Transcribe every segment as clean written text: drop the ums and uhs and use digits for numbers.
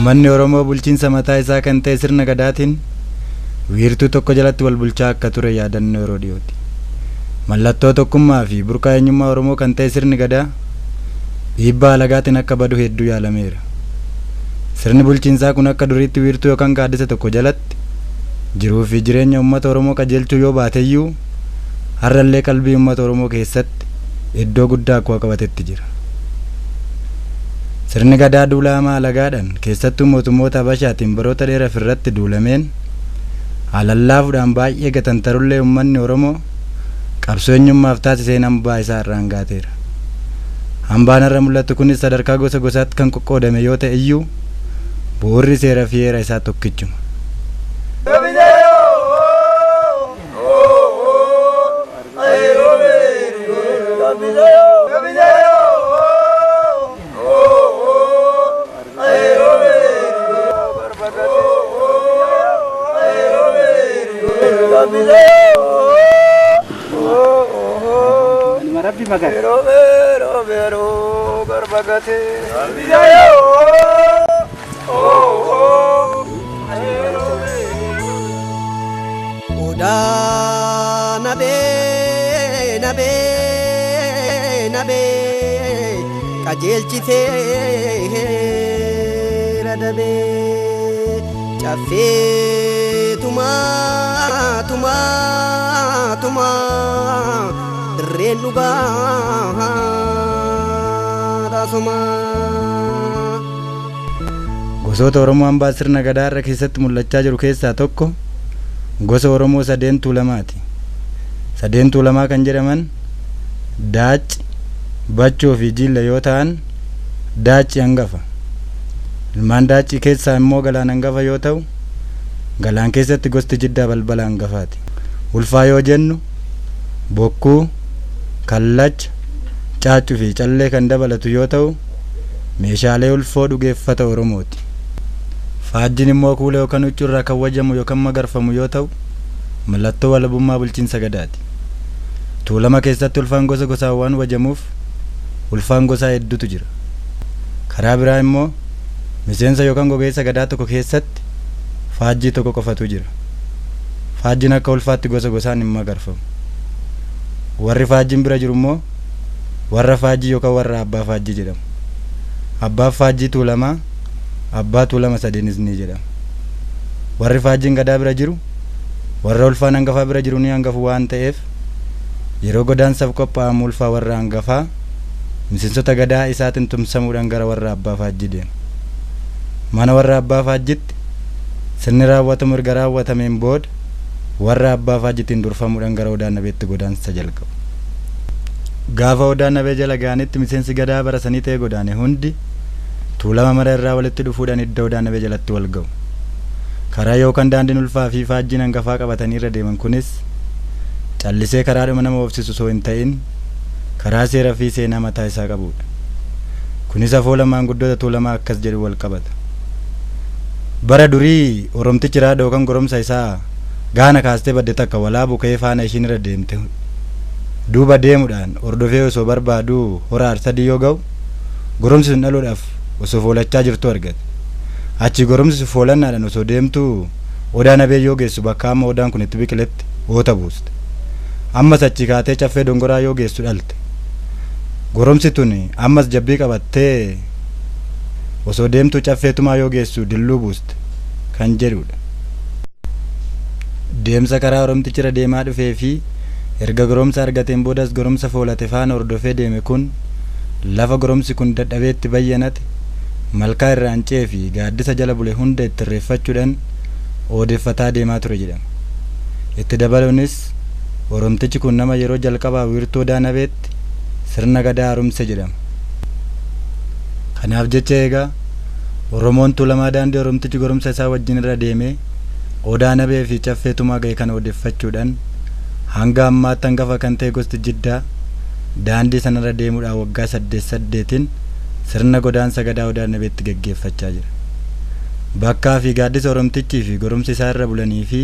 Uummanni Oromoo bulchiinsa mataa isaa kan ta'e sirna gadaatiin wiirtuu tokko jalatti wal bulchaa akka ture yaadannoo yeroo dhiyooti. Mallattoo tokkummaa fi burqaa eenyummaa Oromoo kan ta'e sirni gadaa dhiibbaa alagaatiin akka badu hedduu yaalameera. Sirni bulchiinsaa kun akka duriitti wiirtuu yookaan gaaddisa tokko jalatti jiruu fi jireenya uummata Oromoo qajeelchuu yoo baateyyuu har'allee qalbii uummata Oromoo keessatti iddoo guddaa akkuma qabatetti jira. Sirni gadaa duula hamaa alagaadhaan keessattuu mootummoota Habashaatiin baroota dheeraaf irratti duulameen haalallaafuudhaan baay'ee gatantarullee uummanni Oromoo qabsoo eenyummaaf taasiseen hambaa isaa irraan gaateera. Hambaan irra mul'atu kunis sadarkaa gosa gosaatti kan qoqqoodame yoo ta'e iyyuu bu'uurri seera fi heera isaa tokkichuma. Rabbi magar. Odaa nabee nabee nabee qajeelchitee radabee caffee tumaa tumaa tumaa dirreen dhugaa taasumaa. Gosoota Oromoo hambaa sirna gadaa irra keessatti mul'achaa jiru keessaa tokko gosa Oromoo sadeen Tuulamaati. Sadeen Tuulamaa kan jedhaman Daacci, Bachoo fi Jilla yoo ta'an Daacci hangafa. Ilmaan Daaccii keessaa immoo Galaan hangafa yoo ta'u Galaan keessatti gosti Jiddaa balbala hangafaati. Ulfaa yoo jennu Bokkuu, Kallacha, Caaccuu fi Callee kan dabalatu yoo ta'u meeshaalee ulfoo dhugeeffata Oromooti. Faajjiin immoo kuula yookaan huccuu irraa kan wajamu yookaan magarfamu yoo ta'u mallattoo walabummaa bulchiinsa gadaati. Tuulama keessatti ulfaan gosa gosaan waan wajamuuf ulfaan gosaa hedduutu jira. Karaa biraa immoo miseensa yookaan gogeessa gadaa tokko keessatti faajjii tokko qofatu jira. Faajjiin akka ulfaatti gosa gosaan hin magarfamu. Warri faajjiin bira jiru immoo warra faajjii yookaan warra abbaa faajjii jedhamu. Abbaa faajjii Tuulamaa abbaa Tuulama sadeenis ni jedhama. Warri faajjiin gadaa bira jiru warra ulfaan hangafaa bira jiru ni hangafu waan ta'eef yeroo godaansaaf qophaa'amu ulfaa warra hangafaa miseensota gadaa isaatiin tumsamuudhaan gara warra abbaa faajjii deema. Mana warra abbaa faajjitti sirni raawwatamu erga raawwatameen booda warra abbaa faajjitiin durfamuudhaan gara Odaa Nabeetti godaansa jalqabu. Gaafa Odaa Nabee jala ga'anitti miseensi gadaa bara sanii ta'e godaane hundi Tuulama mara irraa walitti dhufuudhaan iddoo Odaa Nabee jalatti wal ga'u. Karaa yookaan daandiin ulfaa fi faajjiin hangafaa qabatanii irra deeman kunis callisee karaadhuma nama oofsisu osoo hin ta'in karaa seeraa fi seenaa mataa isaa qabudha. Kunis afoola maanguddoota Tuulamaa akkas jedhu wal qabata. Bara durii Oromtichi raada yookaan goromsa isaa gaana kaastee badde takka walaa bukee faana ishiin irra deemte duuba deemuudhaan hordofee osoo barbaaduu hora Arsadii yoo ga'u goromsi sun dhaluudhaaf osoo foolachaa jirtu argate. Achi goromsi sun foolannaadhaan osoo deemtu Odaa Nabee yoo geessu bakka amma odaan kun itti biqiletti oota buuste. Ammas achi kaatee caffee dongoraa yoo geessu dhalte. Goromsi tun ammas jabbii qabattee osoo deemtu caffee tumaa yoo geessu dilluu buuste kan jedhudha. Deemsa karaa Oromtichi irra deemaa dhufee fi erga goromsa argateen boodas goromsa foolate faana hordofee deeme kun lafa goromsi kun dadhabeetti bayyanate malkaa irraan ce'ee fi gaaddisa jala bule hunda itti irreeffachuudhaan odeeffataa deemaa ture jedhama. Itti dabaluunis Oromtichi kun nama yeroo jalqabaa wiirtuu Odaa Nabeetti sirna gadaa haaromse jedhama. Kanaaf jecha egaa Oromoon Tuulamaa daandii Oromtichi goromsa isaa wajjin irra deemee Odaa Nabee fi caffee tumaa ga'e kana odeeffachuudhaan hanga ammaatti hangafa kan ta'e gosti Jiddaa daandii sanarra deemuudhaan waggaa 8-8 sirna godaansa gadaa Odaa Nabeetti geggeeffachaa jira. Bakkaa fi gaaddisa Oromtichii fi goromsi isaa irra bulanii fi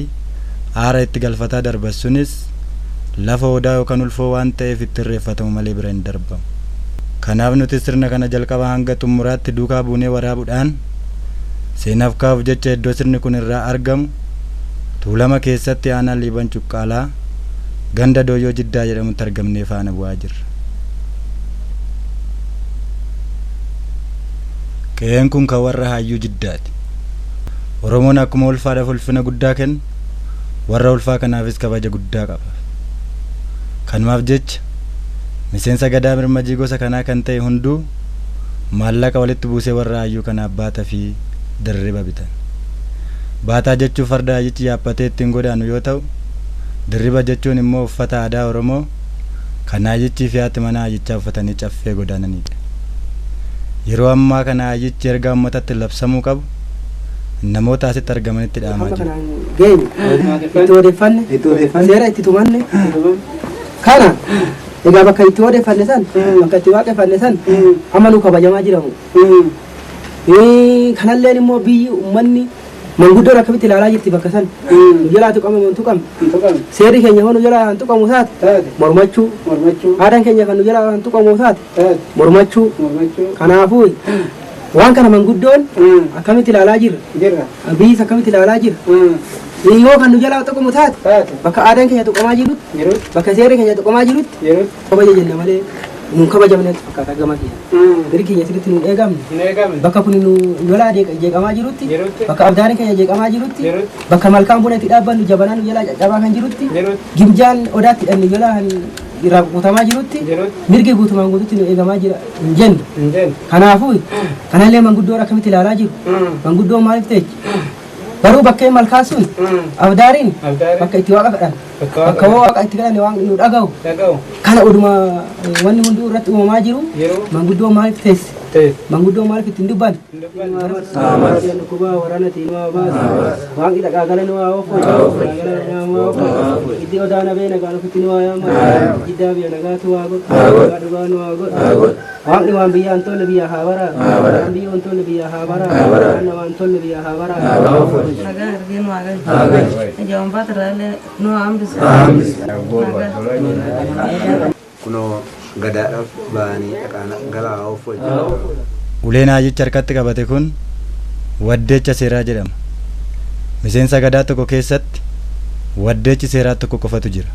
aara itti galfataa darban sunis lafa odaa yookaan ulfoo waan ta'eef itti irreeffatamu malee bira hin darbamu. Kanaaf nuti sirna kana jalqaba hanga xumuraatti duukaa buunee waraabuudhaan Seenaaf kaa'uuf jecha iddoo sirni kun irraa argamu Tuulama keessatti aanaa Liiban Cuqqaalaa ganda Dooyyoo Jiddaa jedhamutti argamnee faana bu'aa jirra. Qe'een kun kan warra Hayyuu Jiddaati. Oromoon akkuma ulfaadhaaf ulfina guddaa kennu warra ulfaa kanaafis kabaja guddaa qaba. Kanumaaf jecha miseensa gadaa birmajii gosa kanaa kan ta'e hunduu maallaqa walitti buusee warra hayyuu kanaaf baataa fi dirriba bitan. Baataa jechuun farda hayyichi yaabbatee ittiin godaanu yoo ta'u, dirriba jechuun immoo uffata aadaa Oromoo kan hayyichii fi haati manaa hayyichaa uffatanii caffee godaananidha. Yeroo ammaa kana hayyichi ergaa uummatatti labsamuu qabu namoota asitti argamanitti dhaamaa Amma jiru. kanaan geenye itti odeeffanne seera itti tumanne kana egaa bakka itti odeeffanne san bakka itti waaqeffanne san amma nu kabajamaa jiramu. Kanalleen immoo biyyi uummanni manguddoon akkamitti ilaalaa jirti bakka san nu jalaa tuqame moo hin tuqamne seerri keenya hoo nu jalaa kan tuqamu taate mormachuu aadaan keenya kan nu jalaa kan tuqamu taate mormachuu kanaafuu waan kana manguddoon akkamitti ilaalaa jirra biyyis akkamitti ilaalaa jira yoo kan nu jalaa tuqamu taate bakka aadaan keenya tuqamaa jirutti bakka seerri keenya tuqamaa jirutti kabaja jenna malee nuun kabajamneetu fakkaata gama keenya biri keenya sirriitti nuun eegamne bakka kun nu jalaa jeeqamaa jirutti bakka abdaariin keenya jeeqamaa jirutti bakka malkaan buna itti dhaabbannu jabanaa nu jalaa caccabaa kan jirutti gimjaan odaatti hidhannu jalaa kan irraa kukkutamaa jirutti mirgi guutumaan guututti nu eegamaa jira hin jennu. Kanaafuu kanallee manguddoon akkamitti ilaalaa jiru manguddoon maaliif teechi garuu bakkeen malkaa sun abdaariin bakka itti waaqa kadhan bakka waaqa itti kadhanne waan nu dhaga'u kana oduma wanni hunduu irratti uumamaa jiru manguddoo maaliif teesse manguddoo maaliif ittiin dubban waaqni dhaqaagala nu haa ofu iddi odaa nabee nagaan ofitti nu haa yaama jiddaa biyya nagaatu haa godhu dhugaa dhugaa nu haa godhu waaqni waan biyyaa hin tolle biyya haa baraa waan biyya hin tolle biyya haa baraa waan namaa hin tolle biyya haa baraa Nagaa argee nu haa galchu. Ijaan irraa nu haa hambisu. Kunoo gadaadhaaf ba'anii dhaqaan galaa of wajjin. Uleen hayyichi harkatti qabate kun waddeecha seeraa jedhama. Miseensa gadaa tokko keessatti waddeechi seeraa tokko qofatu jira.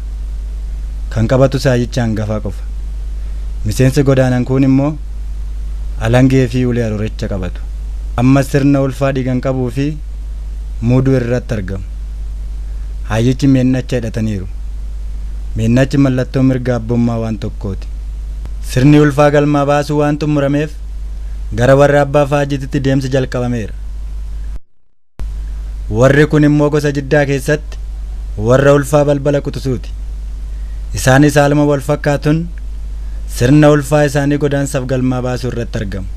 Kan qabatus hayyicha hangafaa qofa. Miseensi godaanan kun immoo alangee fi ulee arooricha qabatu. Amma sirna ulfaa dhiigan qabuu fi muuduu irratti argamu. Hayyichi meennacha hidhataniiru. Meennachi mallattoo mirga abbummaa waan tokkooti. Sirni ulfaa galmaa baasuu waan xumurameef gara warra abbaa faajiititti deemsi jalqabameera. Warri kun immoo gosa jiddaa keessatti warra ulfaa balbala quxisuuti. Isaanis haaluma wal fakkaatuun sirna ulfaa isaanii godaansaaf galmaa baasuu irratti argamu.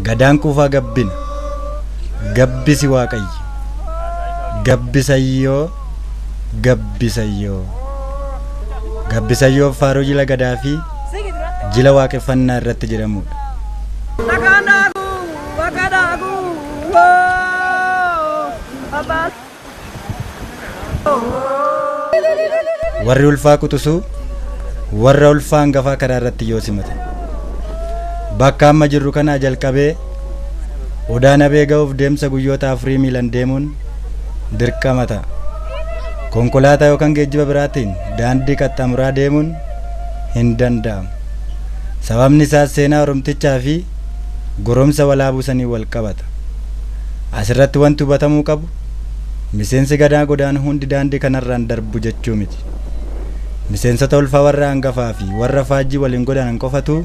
Gadaan kuufaa gabbina. Gabbisi Waaqayyo. Gabbisayyoo. Gabbisayyoo. Gabbisayyoo faaruu jila gadaa fi jila waaqeffannaa irratti jedhamudha. Warri ulfaa quxisuu warra ulfaa hangafaa karaa irratti yoo simatan. Bakka amma jirru kanaa jalqabee odaa nabee ga'uuf deemsa guyyoota afurii miilan deemuun dirqama ta'a. Konkolaataa yookaan geejjiba biraatiin daandii qaxxaamuraa deemuun hin danda'amu. Sababni isaas seenaa Oromtichaa fi goromsa walaabuu sanii wal qabata. Asirratti wanti hubatamuu qabu miseensi gadaa godaanu hundi daandii kanarraan darbu jechuu miti. Miseensota ulfaa warra hangafaa fi warra faajjii waliin godaanan qofatu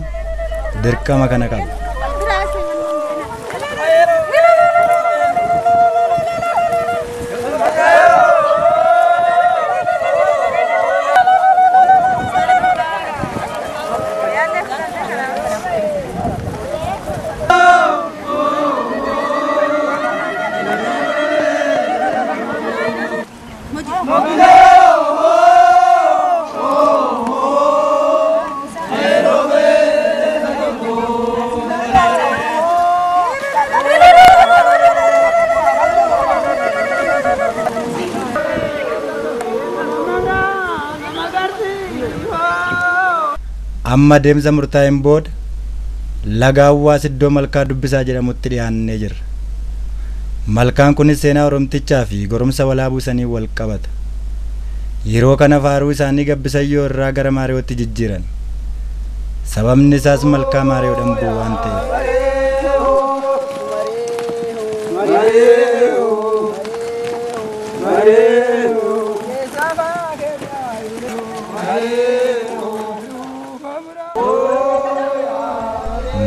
dirqama kana qaba. Amma deemsa murtaa'een booda laga Awwaas iddoo Malkaa Dubbisaa jedhamutti dhiyaannee jirra. Malkaan kunis seenaa Oromtichaa fi goromsa walaabuu sanii wal qabata. Yeroo kana faaruu isaanii gabbisayyoo irraa gara Maariyootti jijjiiran. Sababni isaas malkaa Maariyoodhaan bu'u waan ta'eef.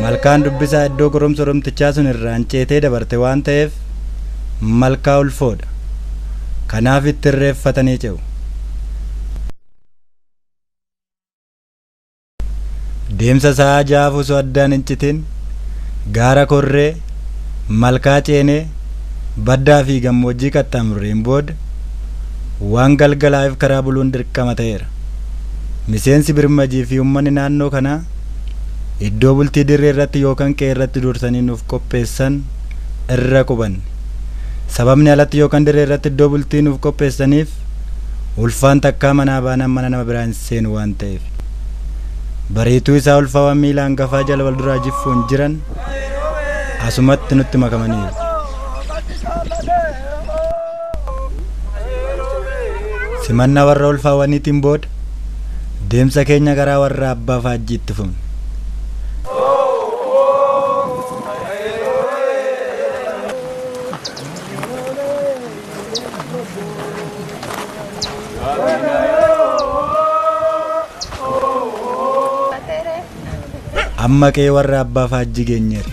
Malkaan Dubbisaa iddoo goromsa Oromtichaa sun irraan ceetee dabarte waan ta'eef malkaa ulfoodha. Kanaaf itti irreeffatanii ce'u. Deemsa sa'aa ja'aaf osoo addaan hin citin gaara korree malkaa ceenee baddaa fi gammoojjii qaxxaamurreen booda waan galgalaa'eef karaa buluun dirqama ta'eera. Miseensi birmajii fi uummanni naannoo kanaa iddoo bultii dirree irratti yookaan qe'ee irratti dursanii nuuf qopheessan irra qubanne. Sababni alatti yookaan dirree irratti iddoo bultii nuuf qopheessaniif ulfaan takkaa manaa baanaan mana nama biraa hin seenu waan ta'eef. Bariituu isaa ulfaawwan miila hangafaa jala wal duraa jiffuun jiran asumatti nutti makamaniiru. Simannaa warra ulfaawwaniitiin booda deemsa keenya karaa warra abbaa faajjii itti fufne. Amma qe'ee warra abbaa faajjii geenyeerra.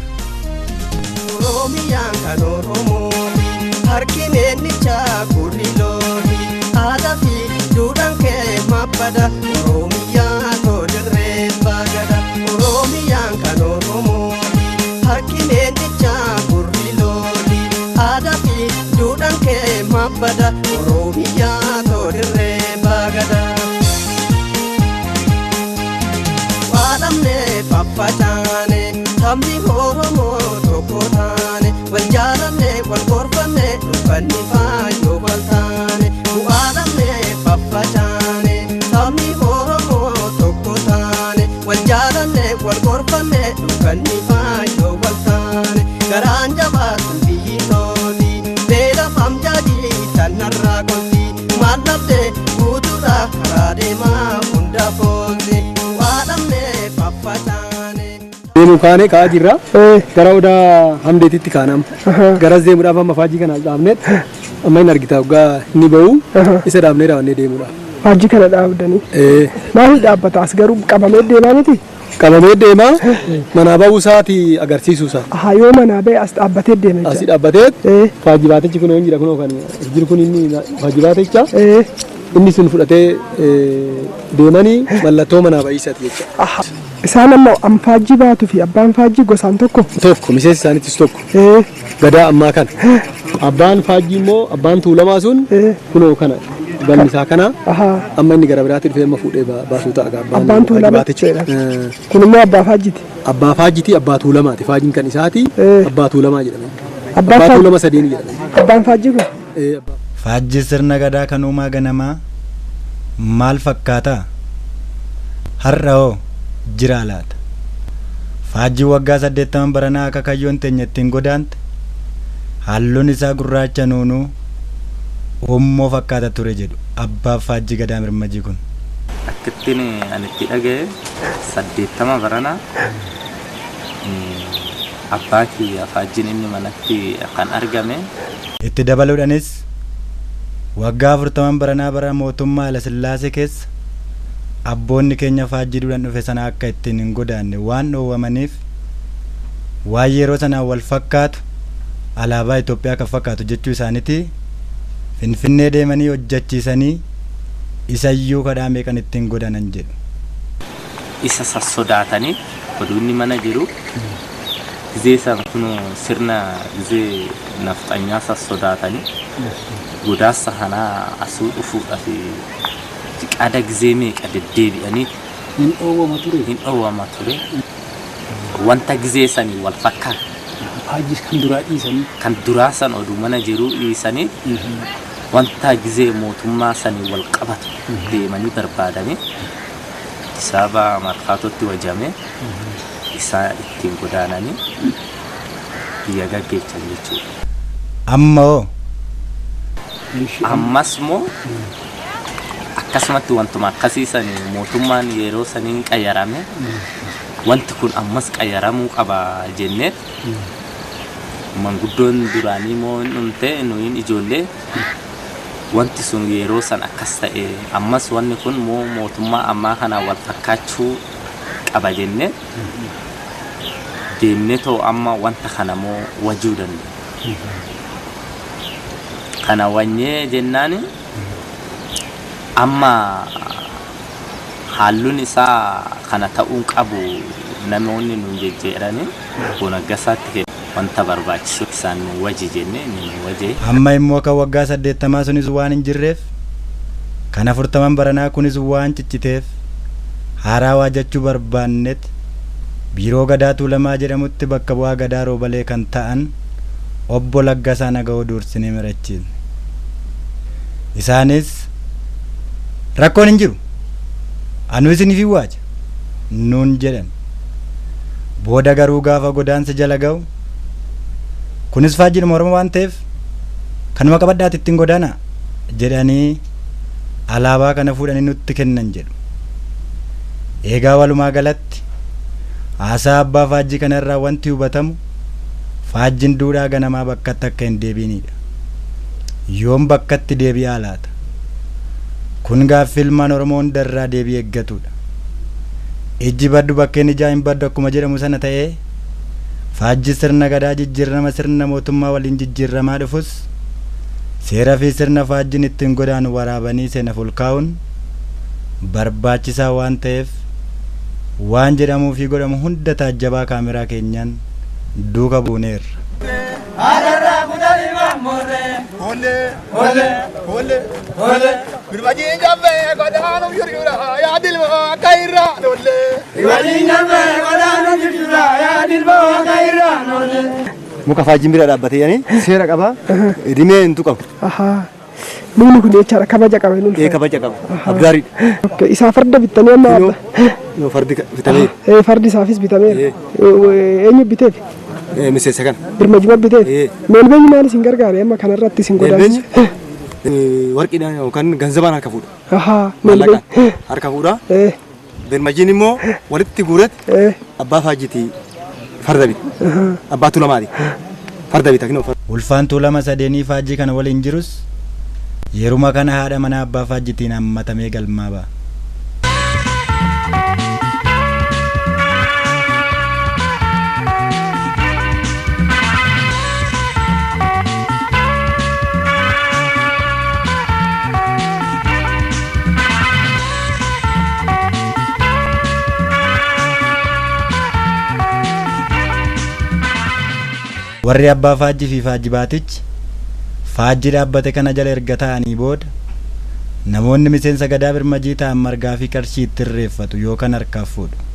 Oromiyaan kan Oromooti, harki meennichaa gurri looni, aadaa fi duudhaan kee mabbada, Oromiyaa tolirree baagada. Oromiyaan kan Oromooti, harki meennichaa gurri looni, aadaa fi duudhaan kee mabbada, Oromiyaa tolirree baagada. Waalamne faffacaane, sabni Oromoo tokko taane, wal jaalanne wal gorfanne, dubbanni faayyoo wal taane. Waalamne faffacaane, sabni Oromoo tokko taane, wal jaalanne wal gorfanne, dubbanni faayyoo wal taane. Garaan jabaatu biyyi tooti, beela famjaajii tanarraa qolti, maal dhabde guutuudha karaa deemaa hunda foolti. Waalamne faffacaane. Deemuu kaanee ka'aa jirra. Gara odaa Hamdeetitti kaanama. Garas deemuudhaaf amma faajjii kana dhaabneet amma hin argita waggaa inni ba'u isa dhaabnee raawwannee deemuudhaaf. Faajjii kana dhaabdanii. Maaliif dhaabbata? As garuu qabamee deemaa miti? Qabamee deemaa manaa ba'uu isaati agarsiisuu isaa. Ahaa, yoo manaa ba'e as dhaabbatee deema Asii jechuudha. dhaabbatee faajjii baatichi kun jiru kunoo kan jiru kun inni faajjii baaticha inni sun fudhatee deemanii mallattoo manaa ba'iisaati jechuudha. Ahaa. Isaan ammoo an faajjii baatuu fi abbaan faajjii gosaan tokko. Tokko miseensi isaaniitis tokko. Gadaa ammaa kana. Abbaan faajjii immoo abbaan tuulamaa sun kunoo kana galmi isaa kana amma inni gara biraatti dhufee amma fuudhee baasuu ta'a Abbaan faajjii tuulamaa baatichi. Kun immoo abbaa faajjiiti. Abbaa faajjiiti abbaa tuulamaati. Faajjiin kan isaati abbaa tuulamaa jedhama. Abbaa Abbaa tuulama sadeeni jedhama. Abbaan faajjii kun. Faajjii sirna gadaa kan uumaa ganamaa maal fakkaata? Har'a hoo jira laata? Faajjii waggaa 80 baranaa akka kayyoon teenya ittiin godaante halluun isaa gurraacha nuunuu uummoo fakkaata ture jedhu abbaa faajjii gadaa mirmajii kun. Akkittiin ani itti dhaga'e 80 baranaa abbaa kiyya faajjiin inni manatti kan argame. Itti dabaluudhaanis waggaa 40 baranaa bara mootummaa Hayilasillaasee keessa abboonni keenya faajjii duudhaan dhufe sana akka ittiin hin godaanne waan dhoowwamaniif waan yeroo sanaan wal fakkaatu alaabaa Itoophiyaa kan fakkaatu jechuu isaaniiti Finfinnee deemanii hojjechiisanii isayyuu kadhaa meeqan ittiin godaanan jedhu. Isa sassodaatanii oduu inni mana jiru Gizee san kunoo sirna gizee nafxanyaa san sodaatanii godaansa kanaa asuu dhufuudhaaf qaada gizee meeqa deddeebi'anii Hin dhoowwama ture. Hin dhoowwama ture. Wanta gizee sanii wal fakkaata. Faajjis kan duraa dhiisanii. Kan duraa san oduu mana jiruu dhiisanii wanta gizee mootummaa sanii wal qabatu deemanii barbaadanii Addis Markaatootti wajamee isaa ittiin godaananii biyya gaggeechan jechuudha. Amma hoo? Ammas moo akkasumatti wantuma akkasii sanii mootummaan yeroo saniin qayyarame wanti kun ammas qayyaramuu qaba jennee manguddoon duraanii moo hin dhumte nuyin ijoollee wanti sun yeroo san akkas ta'e ammas wanni kun moo mootummaa ammaa kanaan wal fakkaachuu qaba jennee deemnee too amma wanta kana moo wajuu dandeenya. Kana wanyee jennaan amma haalluun isaa kana ta'uun qabu namoonni nuun jejjeeranii Naggasaatti wanta barbaachisu isaan nu waji jennee inni nu waje. Amma immoo kan waggaa 80 sunis waan hin jirreef kan 40 baranaa kunis waan cicciteef haaraa waajjachuu barbaannet biiroo Gadaa Tuulamaa jedhamutti bakka bu'aa Gadaa Roobalee kan ta'an obbo Laggasaa Naga'oo duursinee mirachiisne. Isaanis rakkoon hin jiru anuu isiniif hin waaja nuun jedhan. Booda garuu gaafa godaansa jala ga'u kunis faajjiidhuma Oromoo waan ta'eef kanuma qabadhaati ittiin godaanaa jedhanii alaabaa kana fuudhanii nutti kennan jedhu. Eegaa walumaa galatti haasaa abbaa faajjii kanarraa wanti hubatamu faajjiin duudhaa ganamaa bakkatti akka hin deebiinidha. Yoom bakkatti deebi'aa laata? Kun gaaffii ilmaan Oromoo hundarraa deebii eeggatudha. Ijji baddu bakkeen ijaa hin baddu akkuma jedhamu sana ta'ee faajji sirna gadaa jijjiirama sirna mootummaa waliin jijjiiramaa dhufus seera fi sirna faajjiin ittiin godaanu waraabanii seena fulkaa'uun barbaachisaa waan ta'eef waan jedhamuu fi godhamu hunda taajjabaa kaameraa keenyaan duuka buuneerra. Muka faajjiin bira dhaabbatee yani seera qaba. Rimee hin tuqamu. Mukni kun jechaadha kabaja qaba inni. Ee kabaja qaba. Abgaariidha. Isaa farda bittanii amma abba. Yoo fardi bitameera. Ee fardi isaafis bitameera. Eenyu biteef? Miseensa kana. Birmajuma biteef. Meelbeenyi maal isin gargaare amma kanarratti isin godaansisu? Warqiidhaan yookaan ganzabaan harka fuudha. Meelbeenyi. Harka fuudha. Birmajiin immoo walitti guuratti abbaa faajjiitii farda bita. Abbaa Tuulamaati. Farda bita kinoo. Ulfaan Tuulama sadeenii faajjii kana waliin jirus yeruma kana haadha manaa abbaa faajjiitiin hammatamee galmaa ba'a. Warri abbaa faajjii fi faajji baatichi faajjii dhaabbate kana jala erga ta'anii booda namoonni miseensa gadaa birmajii ta'an margaa fi qarshii itti irreeffatu yookaan harkaaf fuudhu.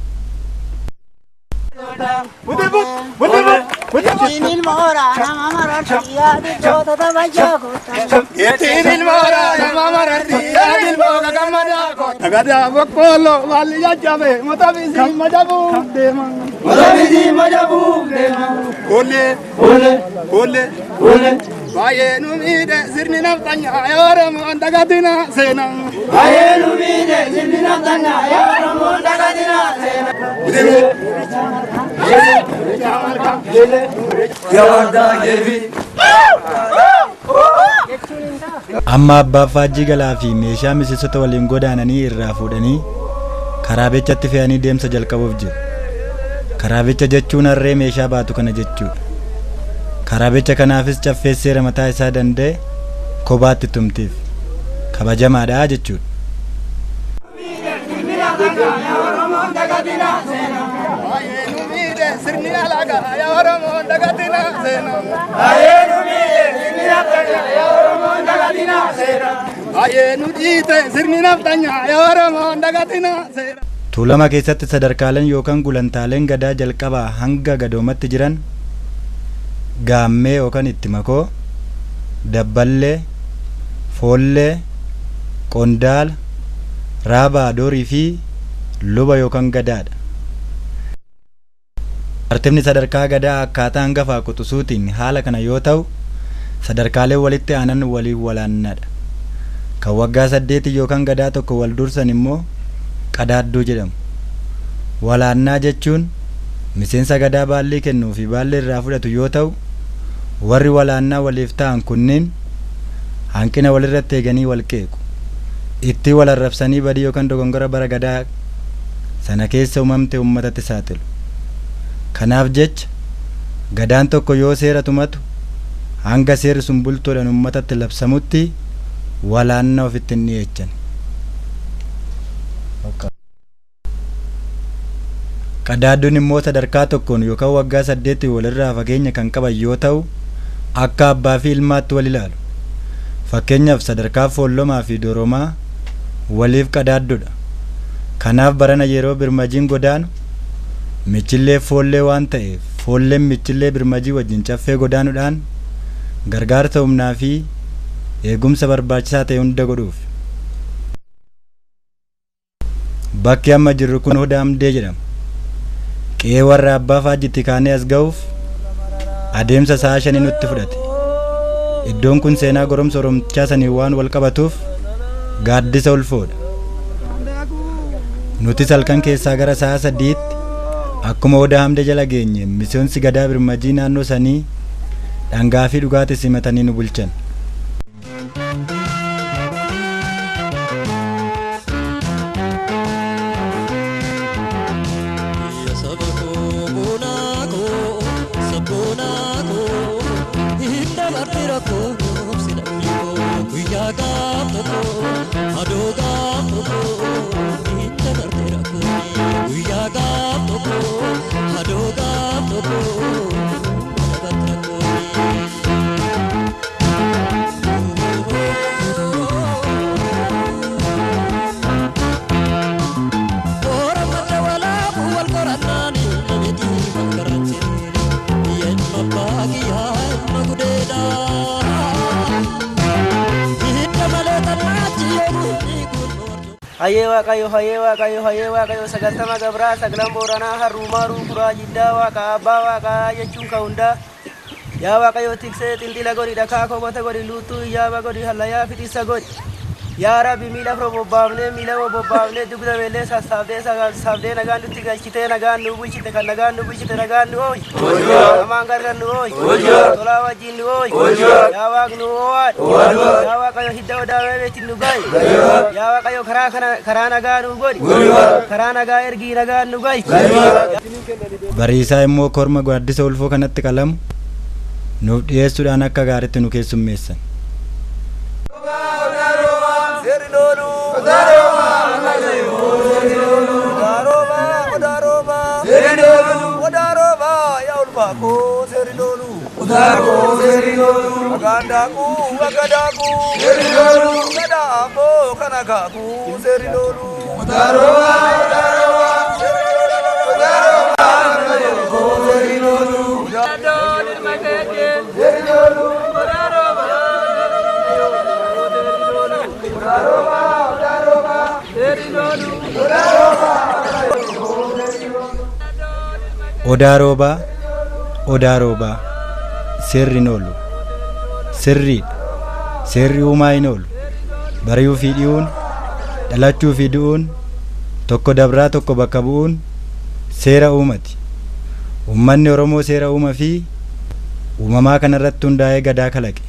Amma abbaa faajjii galaa fi meeshaa miseensota waliin godaananii irraa fuudhanii karaabechatti fe'anii deemsa jalqabuuf jiru. Karaabecha jechuun harree meeshaa baatu kana jechuudha. Karaabecha kanaafis caffee seera mataa isaa danda'e kophaatti tumtiif kabajamaadha jechuudha. sirni alagaa yaa Oromoo dagatina seena. Baay'ee nu miidhe sirni naftanyaa yaa Oromoo dagatina seena. Baay'ee nu dhiite sirni naftanyaa yaa Oromoo dagatina seena. Tuulama keessatti sadarkaaleen yookaan gulantaaleen gadaa jalqabaa hanga gadoomatti jiran gaammee yookaan itti makoo, dabballee, foollee, qondaala, raabaa doorii fi luba yookaan gadaadha. Tartiibni sadarkaa gadaa akkaataa hangafaa quxisuutiin haala kana yoo ta'u, sadarkaaleen walitti aanan waliin walaannadha. Kan waggaa 8 yookaan gadaa tokko wal dursan immoo qadaadduu jedhamu. Walaannaa jechuun miseensa gadaa baallii kennuu fi baallii irraa fudhatu yoo ta'u, warri walaannaa waliif ta'an kunniin hanqina walirratti eeganii wal qeequ. Itti wal arrabsanii badii yookaan dogongora bara gadaa sana keessa uumamte uummatatti saaxilu. Kanaaf jecha gadaan tokko yoo seera tumatu hanga seerri sun bultoodhaan uummatatti labsamutti walaannaa ofitti hin dhiyeechan. Qadaadduun immoo sadarkaa tokkoon yookaan waggaa 8 walirraa fageenya kan qaban yoo ta'u, akka abbaa fi ilmaatti wal ilaalu. Fakkeenyaaf sadarkaa foollomaa fi doromaa waliif qadaadduudha. Kanaaf barana yeroo birmajiin godaanu michillee foollee waan ta'eef foolleen michillee birmajii wajjin caffee godaanuudhaan gargaarsa humnaa fi eegumsa barbaachisaa ta'e hunda godhuuf. Bakki amma jirru kun Odaa Hamdee jedhama. Qe'ee warra abbaa faajjitti kaanee as ga'uuf adeemsa sa'a 5 nutti fudhate. Iddoon kun seenaa goromsa Oromichaa sanii waan wal qabatuuf gaaddisa ulfoodha. Nutis halkan keessaa gara sa'a 3tti akkuma Odaa Hamdee jala geenye miseensi gadaa birmajii naannoo sanii dhangaa fi dhugaatii simatanii nu bulchan. Hayyee Waaqayyo, hayyee Waaqayyo, hayyee Waaqayyo, sagaltama gabraa, sagalan booranaa, harruumaa, ruukuraa, jiddaa waaqa, abbaa waaqaa jechuun ka hundaa. Yaa Waaqayyo tiksee xinxila godhi, dhakaa koobata godhi, luuttuu iyyaaba godhi, hallayyaa fixissa godhi. Yaa Rabbi miila afur bobbaafnee, miila bobbaafnee, dugda beellee sassaabdee, sassaabdee nagaan nutti galchitee, nagaan nu bulchite, kan nagaan nu bulchite, nagaan nu ooyi. Hamaan gargar nu ooyi. Tolaa wajjin nu ooyi. Yaa Waaq nu oowaadhu. Yaa Waaqayyo hidda odaa beebeetti nu gahi. Yaa Waaqayyo karaa kana karaa nagaa nu godhi. Karaa nagaa ergii nagaan nu gahi. Bariisaa immoo korma gaaddisa ulfoo kanatti qalamu nuuf dhiyeessuudhaan akka gaariitti nu keessummeessan. Odaa roobaa, odaa roobaa, seerri hin oolu. Sirriidha. Seerri uumaa hin oolu. Bari'uu fi dhi'uun, dhalachuu fi du'uun, tokko dabraa tokko bakka bu'uun seera uumati. Uummanni Oromoo seera uuma fi uumamaa kanarratti hundaa'ee gadaa kalaqe.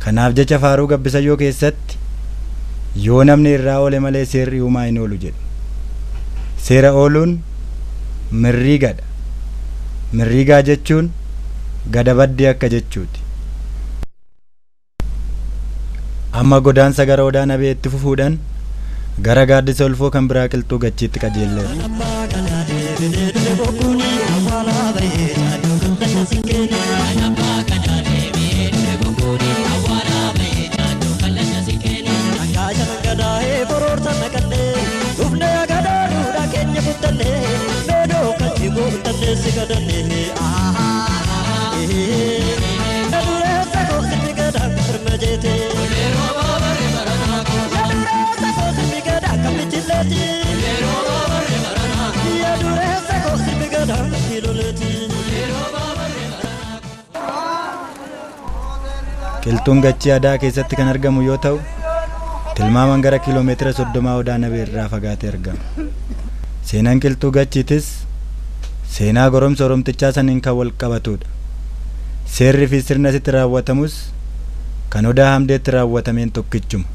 Kanaaf jecha faaruu gabbisayyoo keessatti yoo namni irraa oole malee seerri uumaa hin oolu jedhu. Seera ooluun mirriigadha. Mirriigaa jechuun gada baddee akka jechuuti. Amma godaansa gara odaa nabee itti fufuudhaan gara gaaddisa ulfoo kan biraa qilxuu gachiitti qajeelleera. Qilxuun Gachii Adaa keessatti kan argamu yoo ta'u, tilmaamaan gara kiiloomeetira 30 Odaa Nabee irraa fagaatee argama. Seenaan Qilxuu Gachiitis seenaa goromsa Oromtichaa saniin kan wal qabatudha. Seerri fi sirna asitti raawwatamus kan Odaa Hamdeetti raawwatameen tokkichuma.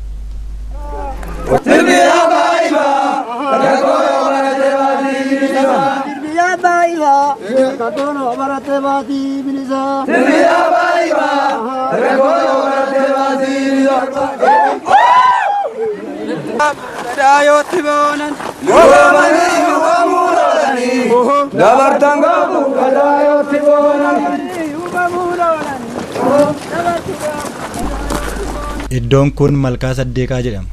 Iddoon kun Malkaa Saddeeqaa jedhama.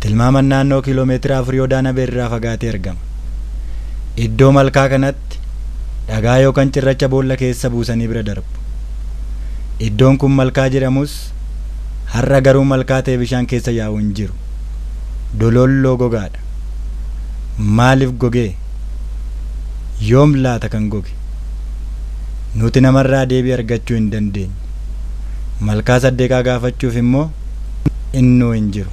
Tilmaaman naannoo kiiloomeetira 4 Odaa Nabee irraa fagaatee argama. Iddoo malkaa kanatti dhagaa yookaan cirracha boolla keessa buusanii bira darbu. Iddoon kun malkaa jedhamus har'a garuu malkaa ta'e bishaan keessa yaa'u hin jiru. Dololloo gogaadha. Maaliif gogee? Yoom laata kan goge? Nuti namarraa deebii argachuu hin dandeenye. Malkaa Saddeeqaa gaafachuuf immoo innuu hin jiru.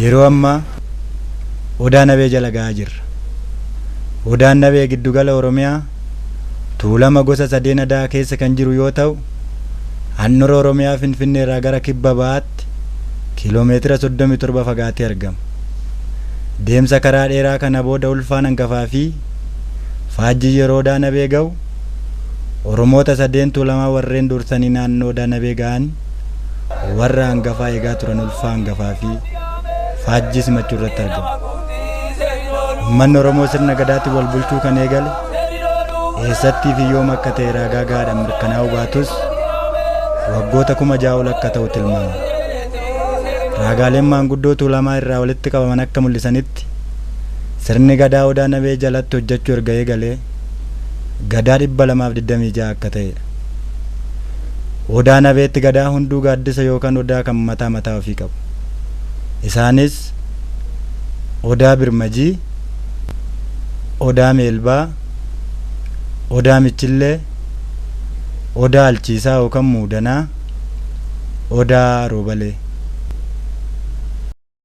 Yeroo ammaa Odaa Nabee jala ga'aa jirra. Odaan Nabee giddugala Oromiyaa Tuulama gosa sadeen Adaa keessa kan jiru yoo ta'u, handhuura Oromiyaa Finfinnee irraa gara kibba bahaatti kiiloomeetira 37 fagaatee argama. Deemsa karaa dheeraa kana booda ulfaan hangafaa fi faajjii yeroo Odaa Nabee ga'u, Oromoota sadeen Tuulamaa warreen dursanii naannoo Odaa Nabee ga'an warra hangafaa eegaa turan ulfaa hangafaa fi faajjii simachuu irratti argamu. Uummanni Oromoo sirna gadaatti wal bulchuu kan eegale eessattii fi yoom akka ta'e ragaa gahaadhaan mirkanaa'uu baatus waggoota 6000 ol akka ta'u tilmaamama. Raagaaleen maanguddoo Tuulamaa irraa walitti qabaman akka mul'isanitti sirni gadaa Odaa Nabee jalatti hojjechuu erga eegalee gadaa 226 akka ta'edha. Odaa Nabeetti gadaa hunduu gaaddisa yookaan odaa kan mataa mataa ofii qabu. Isaanis Odaa Birmajii, Odaa Meelbaa, Odaa Michillee, Odaa Alchiisaa yookaan Muudanaa, Odaa Roobalee.